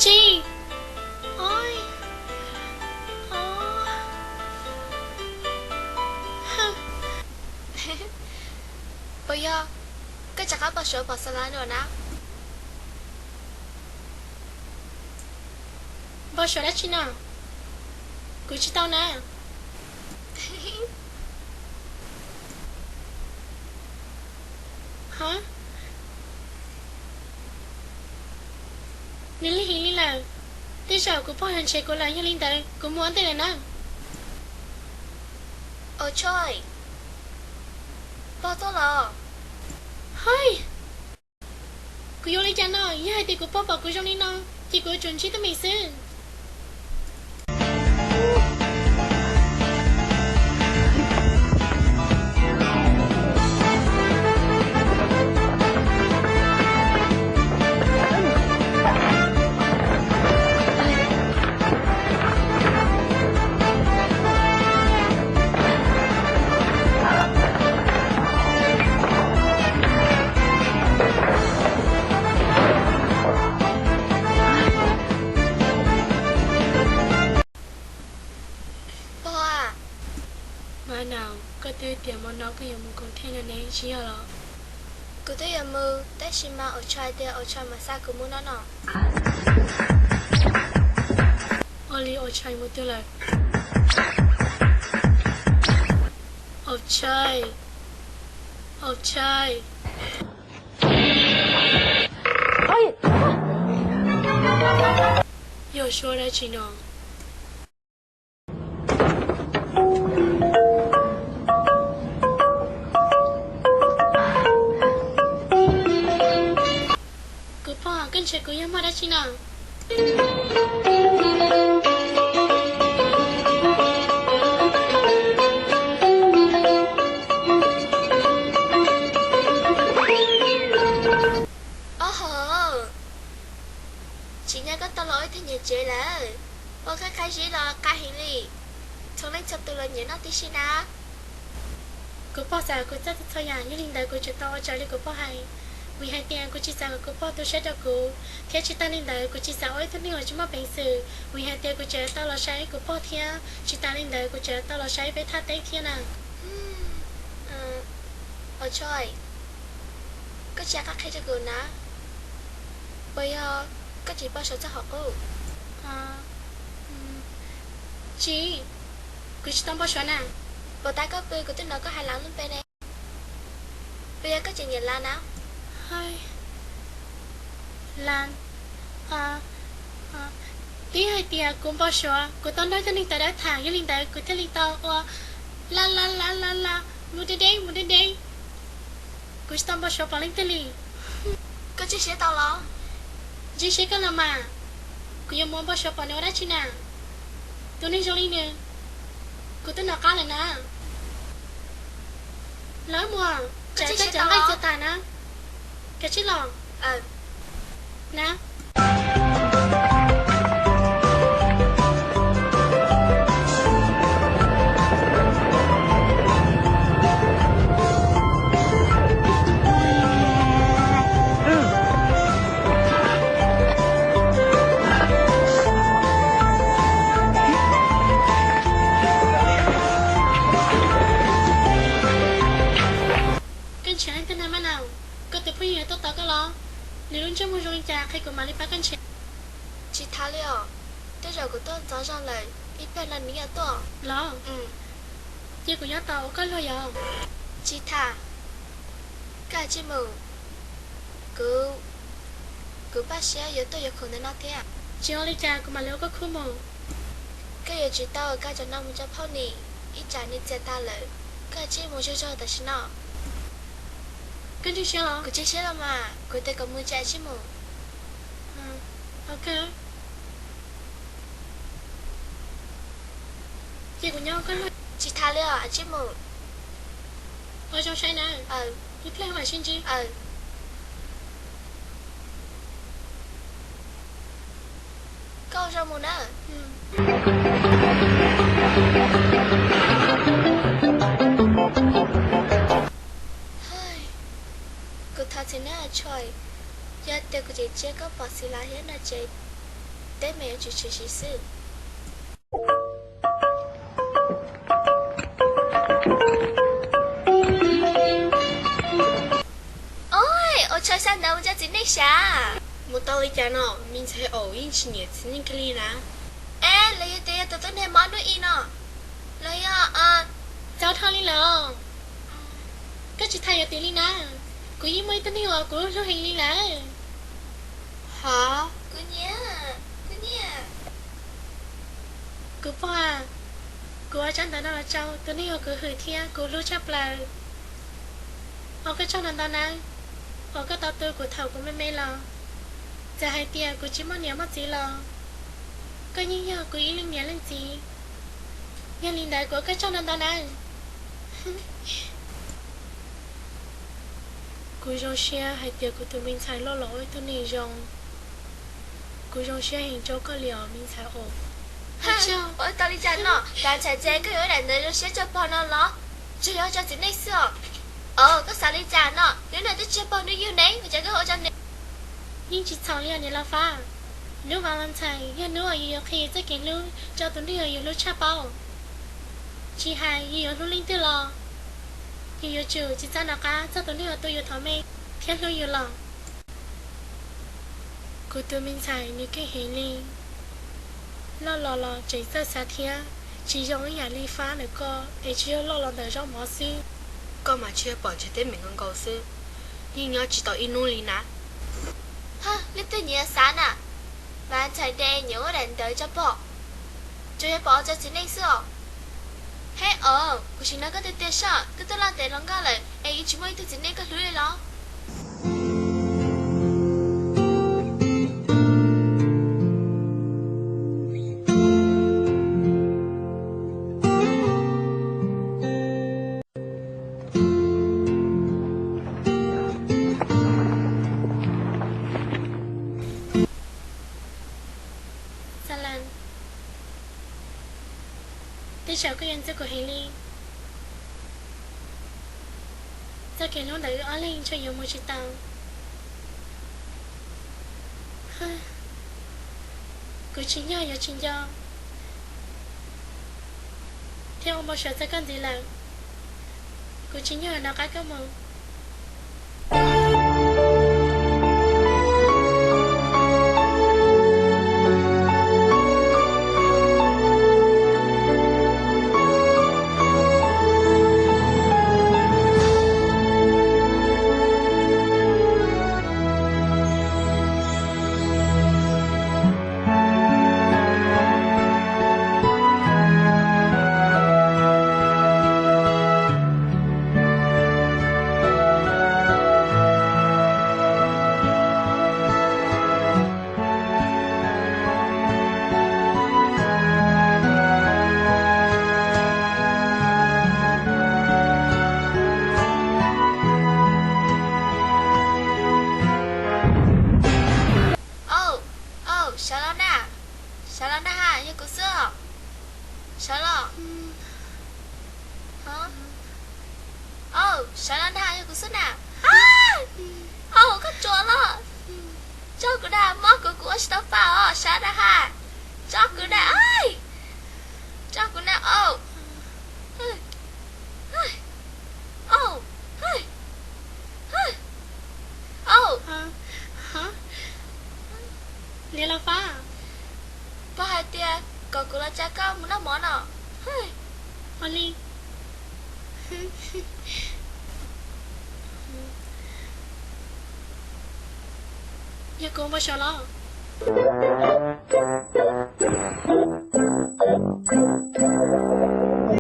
Tsis, o, o, puas yog koj rov qab npau suav pom Xalas dua na? Npau suav dab tsi no? Kuv tsis tau na. Ha, nws lig heev li lawm. Tej zaum kuv pog yuav ntshaw kuv lawm, yog li ntawd kuv mus ua ntej lawm na. Au Tshoj, pog tuaj los. Hais, kuv yuav ua li cas no? Yog hais tias kuv pog pom kuv zoo li no, ces kuv yuav tsum ntsib teeb meem xwb. Pog, mas na, koj twb tias hmo no koj yuav mus koom theej no ne, tsis yog los? Kuv twb yuav mus, tab sis mas Au Tshoj hais tias Au Tshoj mam xa kuv mus no no. Ua li Au Tshoj mus twg lawm? Au Tshoj, Au Tshoj. Yog suab dab tsi no? Kuv pog, koj ntshaw kuv yog muaj dab tsi no? Ob hov, tsim nyog koj tau los ua ib tug niam tsev lawm, ua qab qab zib los qab heev li, txhua leej txhua tus los nyiam noj tib si na. Kuv pog xav kom kuv txawj txhua yam, yog li ntawd kuv tseem tau ua raws li kuv pog hais. Vim hais tias kuv tsis xav kom kuv pog tu siab rau kuv, thiab tsis tas li ntawd kuv tsis xav ua ib tug neeg uas tsis muaj peev xwm. Vim hais tias kuv tseem tau los saib kuv pog thiab tsis tas li ntawd kuv tseem tau los saib peb thaj teb thiab na. Au Tshoj, koj tsis qab qhia rau kuv na. Puas yog koj tsis npau suav txog qhov qub? Tsis, kuv tsis tau npau suav na. Puas tas koj pw kuv twb hnov koj hais Las lub npe ne. Puas yog koj tseem nyiam Las na? Las, twb hais tias kuv npau suav, kuv tau nrog cov neeg tawv dawb tham, yog li ntawd kuv thiaj li tau ua Las Las Las Las Las mus deb deb mus deb deb. Kuv tsis tau npau suav pom leej twg li. Koj ntsib siab tau los? Ntsib siab kawg los mas. Kuv yuav mus npau suav pom nws ua dab tsi na? Tus neeg zoo li nws, kuv twb hnov qab lawm na. Los mus, tsam koj cov nqaij txia tas na, kav tsij los na. Koj nrhiav leej twg na Maj Naus? Koj tus phooj ywg yuav tuaj tos koj los? Nws lub ntsej muag zoo li cas qhia kuv mam li pab koj nrhiav. Tsis tham li os. Tej zaum kuv tuaj ntxov zog lawm, ib pliag no nws yuav tuaj los. Cia kuv nyob tos ua koj luag yom. Tsis tham. Koj cia li mus. Kuv, kuv paj siab yuav tuaj yuav khoom ntawm no thiab. Tsis ua li cas, kuv mam li ua koj khub mus. Koj yuav tsis tau koj cov no mus rau phauj nim, ib tsam nws txias tas lawm. Koj cia li mus zog zog tam sim no. Koj ntsib siab los? Kuv ntsib siab los mas, kuv tias kom mus ces cia li mus. Cia kuv nyob koj luag. Tsis tham li os, cia li mus. Ua zoo saib na. Ib pliag mam sib ntsib. Koj ua zoo mus na. Kuv thov txim nawb Tshoj, yog tias kuv tseem cia koj pom Xis Las thiab no ces Teb me yuav tsum tshwm sim xwb. Oj, ua tshais xya ntawd mus coj txiv neej sav. Mus tau li cas no, me ntxhais aum yeej tsis nyiam txiv neej kiag li na. Es los yog tias yog tus tub neeg mob hnub i no, los yog, txaus dhau li lawm. Koj tsis tham yuav tim li na, kuv yeej muaj ib tug neeg uas kuv hlub heev li lawm. Hov, kuv nyiam, kuv nyiam. Kuv pog, kuv ua tsab ntawv no los rau tus neeg uas kuv hwm thiab kuv hlub tshaj plaws. Ua koj tsaug ntau ntau nawb, uas koj tau tu kuv thaum kuv me me los. Txawm hais tias kuv tsis muaj niam muaj txiv los koj yeej yog kuv ib leej niam leej txiv. Yog li ntawd kuv ua koj tsaug ntau ntau nawb. Kuv zoo siab hais tias kuv tus me ntxhais loj los ua ib tug neeg zoo. Kuv zoo siab heev rau koj li os me ntxhais os. Ua tau li cas no, Ntxhais Txes, koj yuav ua daim ntawv zoo siab tso pog no los? Tsuas yog tso txiv neej xwb os. Aw, koj xav li cas no? Hnub no twb tsis yog pog hnub yug ne, ua cas koj ua tso ne? Yeej tsis txhaum li os niam laus Fab. Hnub Valentine yog hnub uas yus yuav qhia yus txoj kev hlub rau tus neeg uas yus hlub tshaj paub. Tsis hais yus yuav hlub leej twg los yus yuav tsum tsis txhob nco qab txog tus neeg uas tu yus thov me thiab hlub yus los. Kuv tus me ntxhais nws keej heev li. Loj los los tseem txawj xav thiab, tsis zoo ib yam li Fab ntawm koj es tsuas yog loj los ntawm zaub mov xwb. Koj mas tsuas yog pom ntsej teb meem nkaus nkaus xwb, yeej nyob tsis tau ib hnub li na. Leej twg nyiam xav na, mas Ntxhais Txes nyiam ua daim ntawv tso pog, tsuas yog pom ua tso txiv neej xwb os. Hej os, kuv sim nug koj tiag tiag soj, koj twb loj tes hluas nkauj lawm es yuav tsis muaj ib tug txiv neej koj hlub li los? Xalas, tej zaum koj yuav ntxub kuv heev li. Txoj kev hlub ntawm wb ob leeg ntshe yuav mus tsis tau. Kuv tsis nco yuav tsis nco thiab ua npau suav txog koj ntxiv lawm. Kuv tsis nco nov qab koj mus. Au, au, sawv los na, sawv los na ha, yog kuv xwb. Sawv los. Au, sawv los na ha, yog kuv xwb na. Au, koj ruam los. Tso kuv na, mob kuv, kuv ua tsis tau pa os, sawv na ha. Tso kuv na, tso kuv na, au. Au, au. Niam laus Fab, pog hais tias kom kuv los tsa koj mus noj mov no. Ua li, yog kuv ua npau suav los?